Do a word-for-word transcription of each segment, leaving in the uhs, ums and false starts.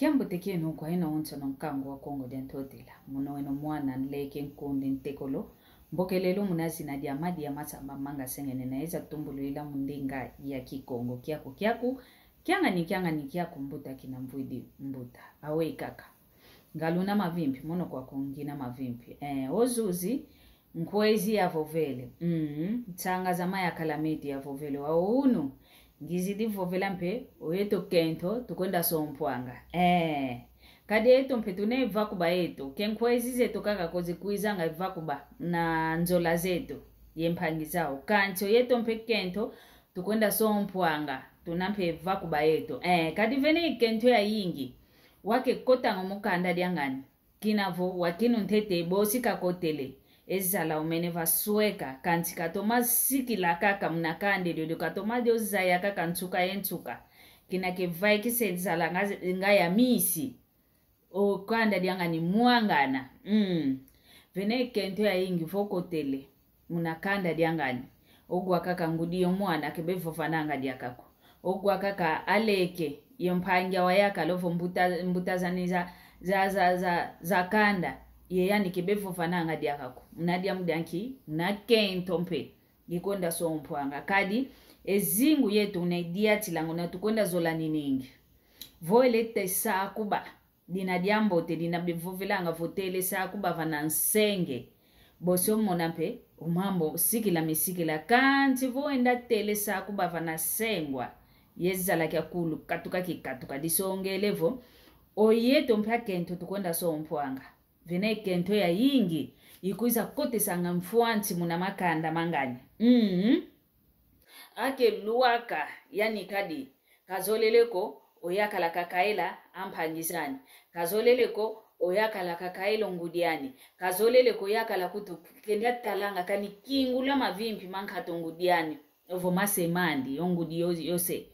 Kiambote kieno kwa eno onsono nkangu wa Kongo dia Ntotela. Muno weno mwana nleke nkundi ntekolo. Mbokelelo muna zina dia Madia Masamba Manga Sengene, na eza tumbulwila mu ndinga ya Kikongo. Kiaku, kiaku, kiangani, kiangani, kiaku mbuta kina mvwidi mbuta. Awe kaka. Ngaluna mavimpi, mono kwaku ngina mavimpi. Eh, o zuzi, nkwezi yavovele. Mm, nsanga za mayakala meto yavovele. Wa unu, ngizidi vovela mpe, o yeto kento, tukwenda sompwanga. Eh, kadi yeto mpe tuna e vakuba yeto. Ke nkwezi zeto kaka ko zikwizanga e vakuba na nzola zeto ye mpangi zau. Kansi o yeto mpe kento, tukwenda sompwanga. Tuna mpe e vakuba yeto. Eh, kadi vene kento yayingi. Wa kekotanga mu kanda diangani. Kina vo, wa kinu ntete, bosi kakotele. E zala umene vasweka, kansi katoma sikila kaka muna kanda diodio, katoma dio zaya kaka nsuka ye nsuka. Kina kevaikisa e zala nga, nga ya misi. O kanda diangani mwangana. Mm. Vene kento yayingi vo kotele muna kanda diangani. Ogwa kaka ngudi yo mwana kebe vovananga diaka ko. Ogwa kaka aleke ye mpangi au wayakala ovo mbuta, mbuta zani za, za, za, za, za kanda. Ye yani kebe vovananga diaka ko. Muna diambu dia nki, muna kento mpe. Ikwenda sompwanga. Kadi, e zingu yeto una idiatilanga una tukwenda zola niningi. Vo elete sakuba. Dina diambote, dina bevovelanga vo tele sakuba vana nsenge. Bosi omona mpe, o mambu sikila misikila. Kansi vo enda tele sakuba vana sengwa. Ye zala kiakulu katuka kikatuka disongele vo. O yeto mpe akento tukwenda sompwanga. Vene kento yayingi, ikwiza kotesanga mfwanti muna makanda mangani. Mm. Ake lwaka, yani kadi, kazolele ko, oyakala kakaila, ampangi zani. Kazolele ko, oyakala kakaila ngudi ani. Kazolele ko, yakala kutu, kenda talanga, kani kingula mavimpi mankatu ngudi ani. Ovo mase mandi, o ngudi yo, yose.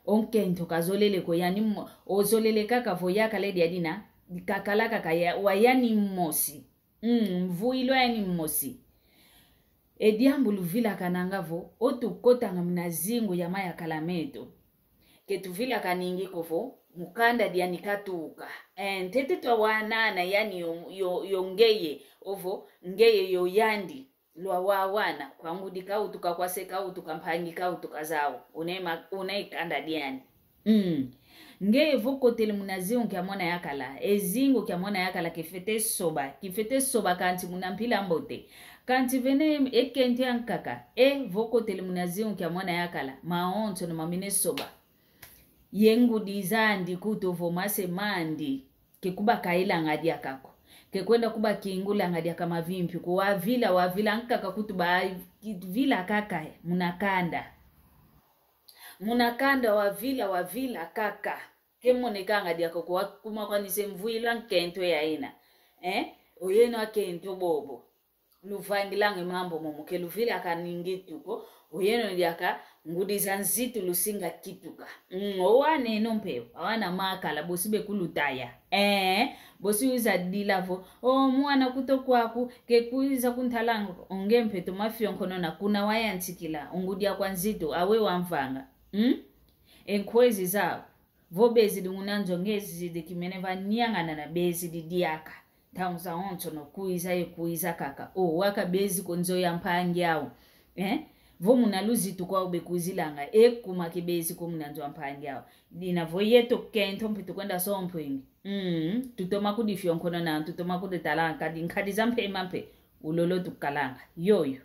O nkento kazolele ko, yani mo, ozolele kaka vo yakala dia dina, kakala kaka ya, wa yani mosi. Mm, mvwilwa yani mosi. E diambu luvilakananga vo, o tukotanga muna zingu ya mayakala meto. Ke tuvilakaningi ko vo, mu kanda diani katuka. Eh, ntete twawanana yani yo, yo, yo ngeye, ovo, ngeye yo yandi. Lwawawana, kwa ngudi kautuka, kwa se kautuka, mpangi kautuka zau. Una e ma-, una e kanda diani. Mm. Ngeye vo kotele muna zingu kia mwana yakala. E zingu kia mwana yakala kifete soba. Kifete soba kansi muna mpila mbote. Kansi vene e kento yankaka. E vo kotele muna zingu kia mwana yakala. Mawonso no mamene soba. Ye ngudi zandi kutu ovo mase mandi. Ke kubakailanga diaka ko. Ke kwenda kubakingulanga diaka mavimpi ko. Wavila, wavila nkaka kutu bavila kaka muna kanda. Muna kanda wavila, wavila kaka. Ke monekanga diaka ko, wakuma kwanise mvwila nkento ya ina. Eh? Oyeno akento bobo. Luvangilanga e mambu momo, ke luvilakaningi tu ko, oyeno diaka ngudi za nzitu lusinga kituka. Mm, owaneno mpe, awana makala, bosi bekulutaya. Eh, bosi wiza dila vo, o mwana kuto kwaku, ke kwiza kuntalanga, o nge mpe toma fionkonona kuna wayantikila, o ngudi aku a nzitu, awe wamvanga. Mm? E nkwezi zau. Vo bezidi nguna nzo ngezidi kimene vaniangana na bezidi diaka. Ntangu zawonso no kwiza ye kwiza kaka. O, waka bezi ko nzo ya mpangi au. Eh? Vo muna luzitu kwau bekwizilanga. E kuma ke bezi ko muna nzo ya mpangi au. Dina vo yeto kento mpe tukwenda sompwingi. Mm, tutoma kudifionkonona, tutoma kuditalanga, kadi nkadi za mpemba mpe. Ulolo tukalanga. Yoyo.